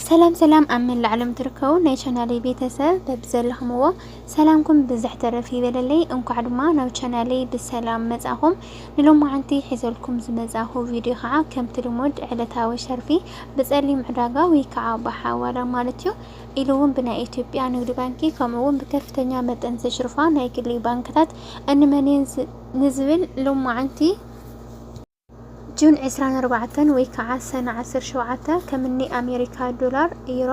ሰላም ሰላም ኣብ መላእ ዓለም ትርከቡ ናይ ቻናለይ ቤተሰብ በብዘለኹምዎ ሰላምኩም ብዝሕ ተረፍ ይበለለይ። እንኳዕ ድማ ናብ ቻናለይ ብሰላም መጻኹም። ንሎማዓንቲ ሒዘልኩም ዝመጻኹ ቪድዮ ከዓ ከምቲ ልሙድ ዕለታዊ ሸርፊ ብጸሊም ዕዳጋ ወይ ከዓ ብሓዋላ ማለት እዩ ኢሉ እውን ብናይ ኢትዮጵያ ንግዲ ባንኪ ከምኡ እውን ብከፍተኛ መጠን ዘሽርፋ ናይ ግሊ ባንክታት እንመን እየን ዝ- ንዝብል ሎማዓንቲ ጁን ዕስራን ኣርባዕተን ወይ ከዓ ሰነ ዓሰርተ ሸውዓተ ከምኒ ኣሜሪካ ዶላር፣ ዩሮ፣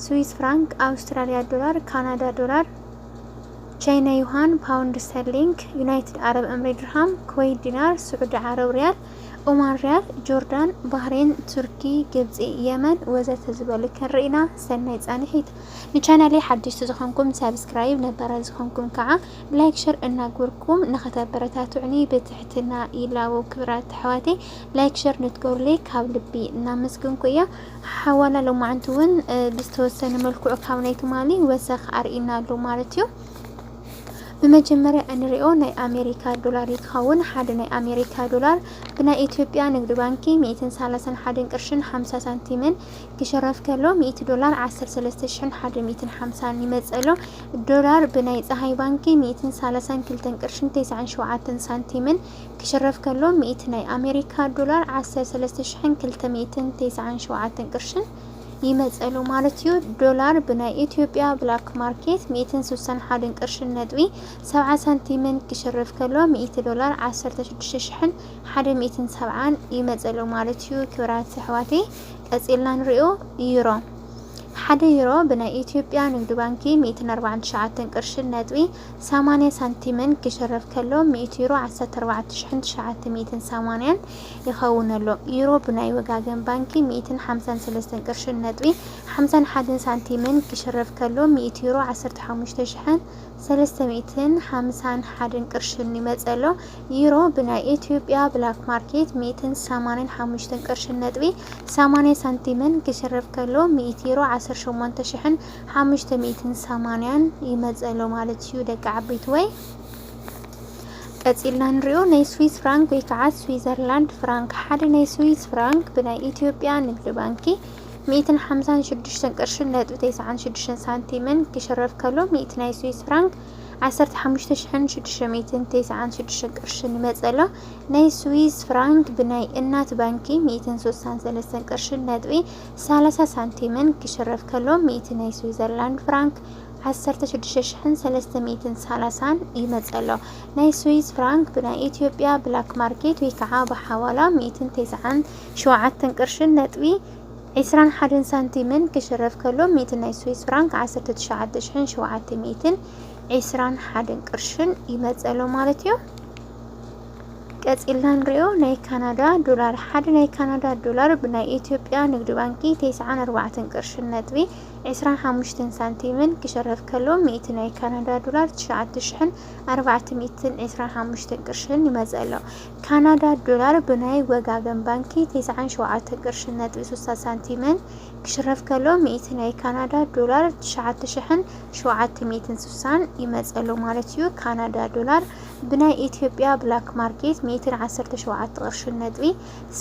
ስዊስ ፍራንክ፣ ኣውስትራሊያ ዶላር፣ ካናዳ ዶላር፣ ቻይና ዩሃን፣ ፓውንድ ስተርሊንግ፣ ዩናይትድ ዓረብ ኤምሬት ድርሃም፣ ኩዌት ዲናር፣ ስዑዲ ዓረብ ሪያል፣ ኦማን ሪያል፣ ጆርዳን፣ ባህሬን፣ ቱርኪ፣ ግብፂ፣ የመን ወዘተ ዝበሉ ክንርኢና። ሰናይ ፃንሒት። ንቻናለይ ሓደሽቲ ዝኾንኩም ሳብስክራይብ፣ ነባራት ዝኾንኩም ከዓ ላይክ ሸር እናግበርኩም ንኸተበረታትዑኒ ብትሕትና ይላቦ። ክብራት ኣሕዋተይ ላይክ ሸር ንትገብሩለይ ካብ ልቢ እናመስገንኩ እየ። ሓዋላ ሎማዓንቲ እውን ብዝተወሰነ መልክዑ ካብ ናይ ትማሊ ወሰኽ ኣርኢና ኣሎ ማለት እዩ። ብመጀመርያ እንሪኦ ናይ ኣሜሪካ ዶላር ይኸውን። ሓደ ናይ ኣሜሪካ ዶላር ብናይ ኢትዮጵያ ንግዲ ባንኪ ሚእትን ሰላሳን ሓደን ቅርሽን ሓምሳ ሳንቲምን ክሽረፍ ከሎ ሚእቲ ዶላር ዓሰርተ ሰለስተ ሽሕን ሓደ ሚእትን ሓምሳን ይመጽእ ኣሎ። ዶላር ብናይ ፀሃይ ባንኪ ሚእትን ሰላሳን ክልተን ቅርሽን ተስዓን ሸውዓተን ሳንቲምን ክሽረፍ ከሎ ሚእቲ ናይ ኣሜሪካ ዶላር ዓሰርተ ሰለስተ ሽሕን ክልተ ሚእትን ተስዓን ሸውዓተን ቅርሽን ይመጸሉ ማለት እዩ። ዶላር ብናይ ኢትዮጵያ ብላክ ማርኬት ሚእትን ስሳን ሓደን ቅርሽን ነጥቢ ሰብዓ ሳንቲምን ክሽረፍ ከሎ ሚእቲ ዶላር ዓሰርተ ሽዱሽተ ሽሕን ሓደ ሚእትን ሰብዓን ይመጸሉ ማለት እዩ። ክብራት ኣሕዋተይ ቀጺልና ንሪኦ ዩሮ ሓደ ዩሮ ብናይ ኢትዮጵያ ንግዲ ባንኪ ሚእትን ኣርባዓን ትሽዓተን ቅርሽን ነጥቢ ሰማንያ ሳንቲምን ክሽረፍ ከሎ ሚእቲ ዩሮ ዓሰርተ ኣርባዕተ ሽሕን ትሽዓተ ሚእትን ሰማንያን ይኸውን ኣሎ። ዩሮ ብናይ ወጋገን ባንኪ ሚእትን ሓምሳን ሰለስተን ቅርሽን ነጥቢ ሓምሳን ሓደን ሳንቲምን ክሽረፍ ከሎ ሚእቲ ዩሮ ዓሰርተ ሓሙሽተ ሽሕን ሰለስተ ሚእትን ሓምሳን ሓደን ቅርሽን ይመጸሎ። ዩሮ ብናይ ኢትዮጵያ ብላክ ማርኬት ሚእትን ሰማንያን ሓሙሽተን ቅርሽን ነጥቢ ሰማንያ ሳንቲምን ክሽረፍ ከሎ ሚእቲ ዩሮ ዓሰርተ ሸሞንተ ሽሕን ሓሙሽተ ሚእትን ሰማንያን ይመጸሎ ማለት እዩ ደቂ ዓበይቲ ወይ ቀጺልና ንሪኦ ናይ ስዊስ ፍራንክ ወይ ከዓ ስዊዘርላንድ ፍራንክ ሓደ ናይ ስዊስ ፍራንክ ብናይ ኢትዮጵያ ንግዲ ባንኪ ሚእትን ሓምሳን ሽዱሽተን ቅርሽን ነጥቢ ተስዓን ሽዱሽተን ሳንቲምን ክሽረፍ ከሎ ሚእቲ ናይ ስዊስ ፍራንክ ዓሰርተ ሓሙሽተ ሽሕን ሽዱሽተ ሚእትን ተስዓን ሽዱሽተን ቅርሽን ይመጸሎ። ናይ ስዊስ ፍራንክ ብናይ እናት ባንኪ ሚእትን ስሳን ሰለስተን ቅርሽን ነጥቢ ሰላሳ ሳንቲምን ክሽረፍ ከሎ ሚእቲ ናይ ስዊዘርላንድ ፍራንክ ዓሰርተ ሽዱሽተ ሽሕን ሰለስተ ሚእትን ሰላሳን ይመጸሎ። ናይ ስዊስ ፍራንክ ብናይ ኢትዮጵያ ብላክ ማርኬት ወይ ከዓ ብሓዋላ ሚእትን ተስዓን ሸውዓተን ቅርሽን ነጥቢ ዒስራን ሓደን ሳንቲምን ክሽረፍ ከሎ ሚእቲ ናይ ስዊስ ፍራንክ ዓሰርተ ትሽዓተ ሽሕን ሸውዓተ ሚእትን ዒስራን ሓደን ቅርሽን ይመጸሎ ማለት እዩ። ቀጺልና ንሪኦ ናይ ካናዳ ዶላር ሓደ ናይ ካናዳ ዶላር ብናይ ኢትዮጵያ ንግዲ ባንኪ ተስዓን ኣርባዕተን ቅርሽን ነጥቢ ዒስራን ሓሙሽተን ሳንቲምን ክሽረፍ ከሎ ሚእቲ ናይ ካናዳ ዶላር ትሽዓተ ሽሕን ኣርባዕተ ሚእትን ዒስራን ሓሙሽተን ቅርሽን ይመጸሎ። ካናዳ ዶላር ብናይ ወጋገን ባንኪ ተስዓን ሸውዓተን ቅርሽን ነጥቢ ስሳ ሳንቲምን ክሽረፍ ከሎ ሚእቲ ናይ ካናዳ ዶላር ትሽዓተ ሽሕን ሸውዓተ ሚእትን ስሳን ይመጸሎ ማለት እዩ። ካናዳ ዶላር ብናይ ኢትዮጵያ ብላክ ማርኬት ሚእትን ዓሰርተ ሸውዓተ ቅርሽን ነጥቢ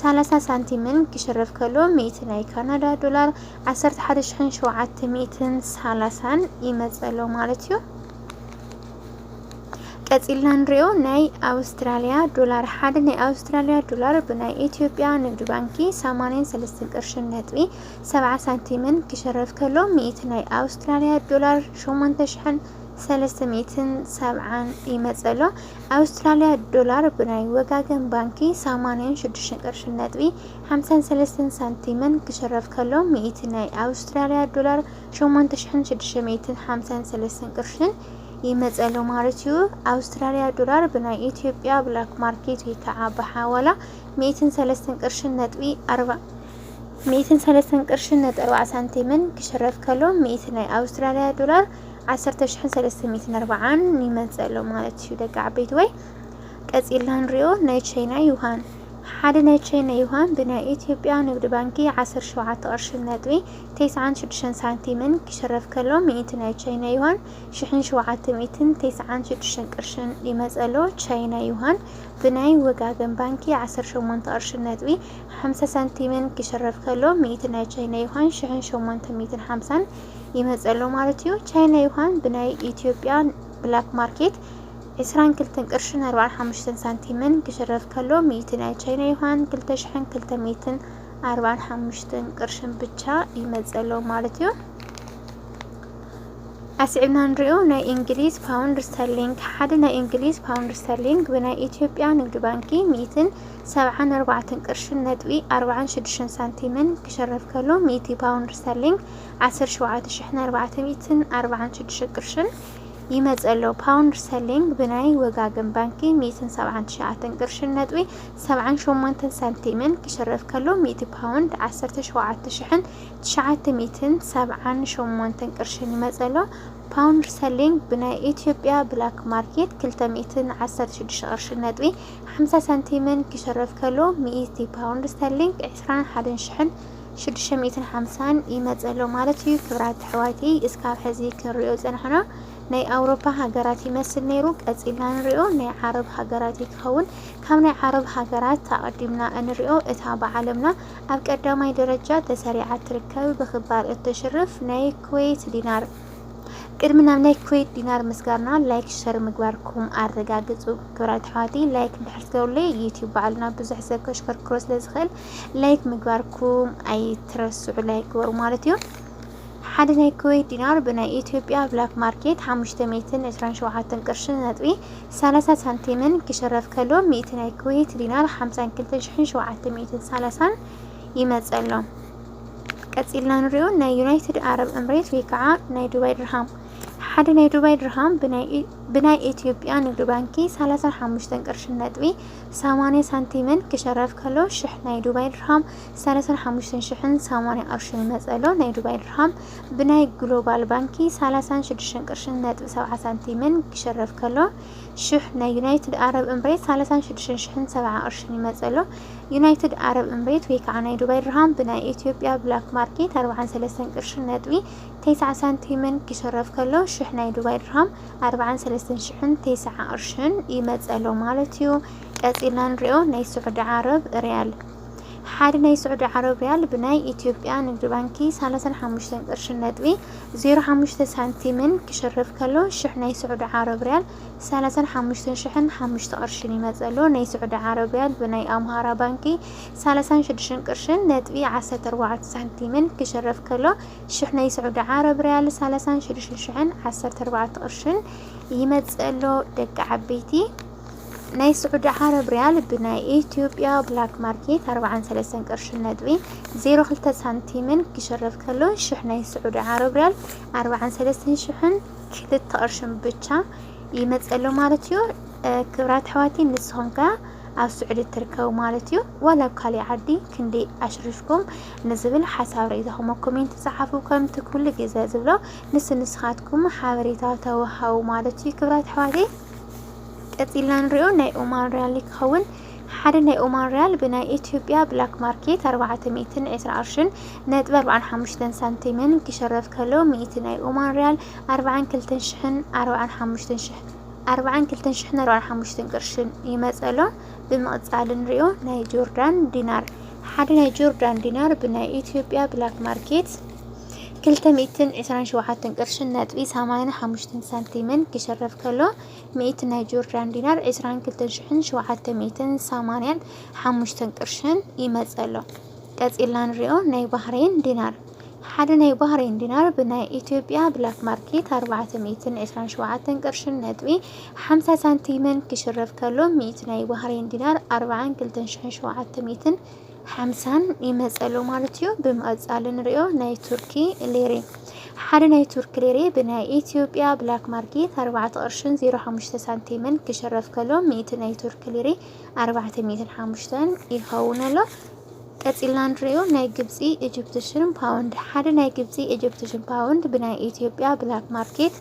ሰላሳ ሳንቲምን ክሽረፍ ከሎ ሚእቲ ናይ ካናዳ ዶላር ዓሰርተ ሓደ ሽሕን ሸውዓተ ሚእትን ሰላሳን ይመጸሎ ማለት እዩ። ቀጺልና ንሪኦ ናይ ኣውስትራሊያ ዶላር ሓደ ናይ ኣውስትራሊያ ዶላር ብናይ ኢትዮጵያ ንግዲ ባንኪ ሰማንያን ሰለስተን ቅርሽን ነጥቢ ሰብዓ ሳንቲምን ክሽረፍ ከሎ ሚእቲ ናይ ኣውስትራሊያ ዶላር ሸሞንተ ሽሕን ሰለስተ ሚእትን ሰብዓን ይመጸሎ። ኣውስትራሊያ ዶላር ብናይ ወጋገን ባንኪ ሰማንያን ሽዱሽተን ቅርሽን ነጥቢ ሓምሳን ሰለስተን ሳንቲምን ክሽረፍ ከሎ ሚእቲ ናይ ኣውስትራሊያ ዶላር ሸሞንተ ሽሕን ሽዱሽተ ሚእትን ሓምሳን ሰለስተን ቅርሽን ይመጸሉ ማለት እዩ። ኣውስትራሊያ ዶላር ብናይ ኢትዮጵያ ብላክ ማርኬት ወይ ከዓ ብሓዋላ ሚእትን ሰለስተን ቅርሽን ነጥቢ ኣርባ ሚእትን ሰለስተን ቅርሽን ነጥቢ ኣርባዓ ሳንቲምን ክሽረፍ ከሎ ሚእቲ ናይ ኣውስትራሊያ ዶላር ዓሰርተ ሽሕን ሰለስተ ሚእትን ኣርባዓን ይመጸሉ ማለት እዩ ደቂ ዓበይቲ ወይ ቀጺልና ንሪኦ ናይ ቻይና ዩሃን ሓደ ናይ ቻይና ዩሃን ብናይ ኢትዮጵያ ንግዲ ባንኪ ዓሰርተ ሸውዓተ ቅርሽን ነጥቢ ተስዓን ሽዱሽተን ሳንቲምን ክሽረፍ ከሎ፣ ሚእቲ ናይ ቻይና ዩሃን ሽሕን ሸውዓተ ሚእትን ተስዓን ሽዱሽተን ቅርሽን ይመጸሎ። ቻይና ዩሃን ብናይ ወጋገን ባንኪ ዓሰርተ ሸሞንተ ቅርሽን ነጥቢ ሓምሳ ሳንቲምን ክሽረፍ ከሎ፣ ሚእቲ ናይ ቻይና ዩሃን ሽሕን ሸሞንተ ሚእትን ሓምሳን ይመጸሎ ማለት እዩ። ቻይና ዩሃን ብናይ ኢትዮጵያ ብላክ ማርኬት ዕስራን ክልተን ቅርሽን ኣርባዓን ሓሙሽተን ሳንቲምን ክሽረፍ ከሎ፣ ሚእቲ ናይ ቻይና ዩሃን ክልተ ሽሕን ክልተ ሚእትን ኣርባዓን ሓሙሽተን ቅርሽን ብቻ ይመጸሎ ማለት እዩ። ኣስዒብና ንሪኦ ናይ እንግሊዝ ፓውንድ ስተርሊንግ። ሓደ ናይ እንግሊዝ ፓውንድ ስተርሊንግ ብናይ ኢትዮጵያ ንግዲ ባንኪ ሚእትን ሰብዓን ኣርባዕተን ቅርሽን ነጥቢ ኣርባዓን ሽዱሽተን ሳንቲምን ክሽረፍ ከሎ፣ ሚእቲ ፓውንድ ስተርሊንግ ዓሰርተ ሸውዓተ ሽሕን ኣርባዕተ ሚእትን ኣርባዓን ሽዱሽተን ቅርሽን ይመጸሎ። ፓውንድ ስተርሊንግ ብናይ ወጋገን ባንኪ ሚእትን ሰብዓን ትሽዓተን ቅርሽን ነጥቢ ሰብዓን ሸሞንተን ሳንቲምን ክሽረፍ ከሎ፣ ሚእቲ ፓውንድ ዓሰርተ ሸውዓተ ሽሕን ትሽዓተ ሚእትን ሰብዓን ሸሞንተን ቅርሽን ይመጸሎ። ፓውንድ ስተርሊንግ ብናይ ኢትዮጵያ ብላክ ማርኬት ክልተ ሚእትን ዓሰርተ ሽዱሽተ ቅርሽን ነጥቢ ሓምሳ ሳንቲምን ክሽረፍ ከሎ፣ ሚእቲ ፓውንድ ስተርሊንግ ዕስራን ሓደን ሽሕን ሽዱሽተ ሚእትን ሓምሳን ይመጸሎ ማለት እዩ። ክብራት ኣሕዋተይ፣ እስካብ ሕዚ ክንሪኦ ዝጸናሕና ናይ ኣውሮፓ ሃገራት ይመስል ነይሩ። ቀጺልና ንሪኦ ናይ ዓረብ ሃገራት እዩ ክኸውን። ካብ ናይ ዓረብ ሃገራት ኣቐዲምና እንሪኦ፣ እታ ብዓለምና ኣብ ቀዳማይ ደረጃ ተሰሪዓ ትርከብ ብኽባር እተሽርፍ ናይ ኩዌት ዲናር። ቅድሚ ናብ ናይ ኩዌት ዲናር ምስጋርና፣ ላይክ ሸር ምግባርኩም ኣረጋግጹ። ክብራት ኣሕዋተይ፣ ላይክ እንድሕር ትገብሩለይ፣ ዩቲዩብ ባዕልና ብዙሕ ሰብ ከሽከርክሮ ስለ ዝኽእል፣ ላይክ ምግባርኩም ኣይትረስዑ። ላይክ ግበሩ ማለት እዩ። ሓደ ናይ ኩዌት ዲናር ብናይ ኢትዮጵያ ብላክ ማርኬት ሓሙሽተ ሚእትን ዕስራን ሸውዓተን ቅርሽን ነጥቢ ሰላሳ ሳንቲምን ክሽረፍ ከሎ፣ ሚእቲ ናይ ኩዌት ዲናር ሓምሳን ክልተን ሽሕን ሸውዓተ ሚእትን ሰላሳን ይመጸ ኣሎ። ቀጺልና ንሪኦ ናይ ዩናይትድ ኣረብ ኤምሬት ወይ ከዓ ናይ ዱባይ ድርሃም። ሓደ ናይ ዱባይ ድርሃም ብናይ ኢ-፣ ብናይ ኢትዮጵያ ንግዲ ባንኪ ሰላሳን ሓሙሽተን ቅርሽን ነጥቢ ሰማንያ ሳንቲምን ክሸረፍ ከሎ፣ ሽሕ ናይ ዱባይ ድርሃም ሰላሳን ሓሙሽተን ሽሕን ሰማንያ ቅርሽን ይመጸ ኣሎ። ናይ ዱባይ ድርሃም ብናይ ግሎባል ባንኪ ሰላሳን ሽዱሽተን ቅርሽን ነጥቢ ሰብዓ ሳንቲምን ክሸረፍ ከሎ፣ ሽሕ ናይ ዩናይትድ ኣረብ ኤምሬት ሰላሳን ሽዱሽተን ሽሕን ሰብዓ ቅርሽን ይመጸ ኣሎ። ዩናይትድ ኣረብ ኤምሬት ወይ ከዓ ናይ ዱባይ ድርሃም ብናይ ኢትዮጵያ ብላክ ማርኬት ኣርባዓን ሰለስተን ቅርሽን ነጥቢ ተስዓ ሳንቲምን ክሽረፍ ከሎ፣ ሽሕ ናይ ዱባይ ድርሃም ኣርባዓን ሰለስተን ሽሕን ተስዓ ቅርሽን ይመጸ ኣሎ ማለት እዩ። ቀጺልና ንሪኦ ናይ ስዑዲ ዓረብ ሪያል። ሓደ ናይ ስዑዲ ዓረብ ሪያል ብናይ ኢትዮጵያ ንግዲ ባንኪ ሰላሳን ሓሙሽተን ቅርሽን ነጥቢ ዜሮ ሓሙሽተ ሳንቲምን ክሽረፍ ከሎ፣ ሽሕ ናይ ስዑዲ ዓረብ ሪያል ሰላሳን ሓሙሽተን ሽሕን ሓሙሽተ ቅርሽን ይመጸ ኣሎ። ናይ ስዑዲ ዓረብ ሪያል ብናይ ኣምሃራ ባንኪ ሰላሳን ሽዱሽተን ቅርሽን ነጥቢ ዓሰርተ ኣርባዕተ ሳንቲምን ክሽረፍ ከሎ፣ ሽሕ ናይ ስዑዲ ዓረብ ሪያል ሰላሳን ሽዱሽተን ሽሕን ዓሰርተ ኣርባዕተ ቅርሽን ይመጸ ኣሎ። ደቂ ዓበይቲ፣ ናይ ስዑዲ ዓረብ ሪያል ብናይ ኢትዮጵያ ብላክ ማርኬት ኣርባዓን ሰለስተን ቅርሽን ነጥቢ ዜሮ ክልተ ሳንቲምን ክሽረፍ ከሎ፣ ሽሕ ናይ ስዑዲ ዓረብ ሪያል ኣርባዓን ሰለስተን ሽሕን ክልተ ቅርሽን ብቻ ይመጸ ኣሎ ማለት እዩ። እ፣ ክብራት ኣሕዋተይ፣ ንስኹም ከ ኣብ ስዑዲ ትርከቡ ማለት እዩ፣ ዋላ ኣብ ካሊእ ዓዲ ክንደይ ኣሽሪፍኩም ንዝብል ሓሳብ ርእይቶኹም ኣብ ኮሜንት ጸሓፉ። ከምቲ ኩሉ ግዜ ዝብሎ፣ ንሱ ንስኻትኩም ሓበሬታ ተወሃቡ ማለት እዩ። ክብራት ኣሕዋተይ፣ ቀጺልና ንሪኦ ናይ ኦማን ሪያል ክኸውን። ሓደ ናይ ኦማን ሪያል ብናይ ኢትዮጵያ ብላክ ማርኬት ኣርባዕተ ሚእትን ዕስራ ቅርሽን ነጥቢ ኣርባዓን ሓሙሽተን ሳንቲምን ክሸረፍ ከሎ፣ ሚእቲ ናይ ኦማን ሪያል ኣርባዓን ክልተን ሽሕን ኣርባዓን ሓሙሽተን ሽሕ፣ ኣርባዓን ክልተን ሽሕን ኣርባዓን ሓሙሽተን ቅርሽን ይመጸ ኣሎ። ብምቕጻል ንሪኦ ናይ ጆርዳን ዲናር። ሓደ ናይ ጆርዳን ዲናር ብናይ ኢትዮጵያ ብላክ ማርኬት ክልተ ሚእትን ዕስራን ሸውዓተን ቅርሽን ነጥቢ ሰማንያን ሓሙሽተን ሳንቲምን ክሽረፍ ከሎ፣ ሚእቲ ናይ ጆርዳን ዲናር ዕስራን ክልተን ሽሕን ሸውዓተ ሚእትን ሰማንያን ሓሙሽተን ቅርሽን ይመጸ ኣሎ። ቀጺልና ንሪኦ ናይ ባህሬን ዲናር። ሓደ ናይ ባህሬን ዲናር ብናይ ኢትዮጵያ ብላክ ማርኬት ኣርባዕተ ሚእትን ዕስራን ሸውዓተን ቅርሽን ነጥቢ ሓምሳ ሳንቲምን ክሽረፍ ከሎ፣ ሚእቲ ናይ ባህሬን ዲናር ኣርባዓን ክልተን ሽሕን ሸውዓተ ሚእትን ሓምሳን ይመጸ ኣሎ ማለት እዩ። ብምቕጻል ንሪኦ ናይ ቱርኪ ሊሪ። ሓደ ናይ ቱርኪ ሊሪ ብናይ ኢትዮጵያ ብላክ ማርኬት ኣርባዕተ ቅርሽን ዜሮ ሓሙሽተ ሳንቲምን ክሽረፍ ከሎ፣ ሚእቲ ናይ ቱርኪ ሊሪ ኣርባዕተ ሚእትን ሓሙሽተን ይኸውን ኣሎ። ቀጺልና ንሪኦ ናይ ግብጺ ኢጅፕሽን ፓውንድ። ሓደ ናይ ግብጺ ኢጅፕሽን ፓውንድ ብናይ ኢትዮጵያ ብላክ ማርኬት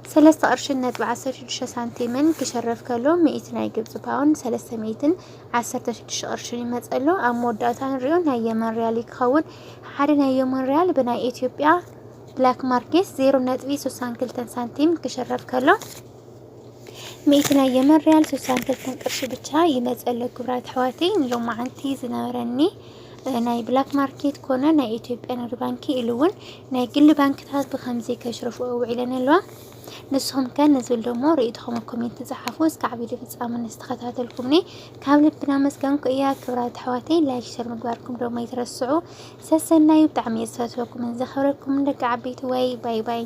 ሰለስተ ቅርሽን ነጥቢ ዓሰርተ ሽዱሽተ ሳንቲምን ክሸረፍ ከሎ፣ ሚእቲ ናይ ግብፂ ፓውንድ ሰለስተ ሚእትን ዓሰርተ ሽዱሽተ ቅርሽን ይመፀሉ። ኣብ መወዳእታ ንሪኦ ናይ የመን ሪያል ክኸውን። ሓደ ናይ የመን ሪያል ብናይ ኢትዮጵያ ብላክ ማርኬት ዜሮ ነጥቢ ስሳን ክልተን ሳንቲም ክሸረፍ ከሎ፣ ሚእቲ ናይ የመን ሪያል ስሳን ክልተን ቅርሺ ብቻ ይመፀሉ። ክብራት ኣሕዋተይ፣ ንሎማዓንቲ ዝነበረኒ ናይ ብላክ ማርኬት ኮነ ናይ ኢትዮጵያ ንግዲ ባንኪ ኢሉ እውን ናይ ግሊ ባንክታት ብከምዚ ከሽርፍኦ ውዒለን ኣለዋ። ንስኹም ከ ንዝብል ደሞ ርእይቶኹም ኣብ ኮሜንት ጸሓፉ። እስካዕ ቪድዮ ፍጻመ ንዝተኸታተልኩምኒ ካብ ልቢ እናመስገንኩ እያ። ክብራት ኣሕዋተይ፣ ላይክ ሸር ምግባርኩም ደሞ ኣይትረስዑ። ሰሰናዩ። ብጣዕሚ እየ ዝፈትወኩምን ዘኽብረኩምን ደቂ ዓበይቲ ወይ። ባይ ባይ።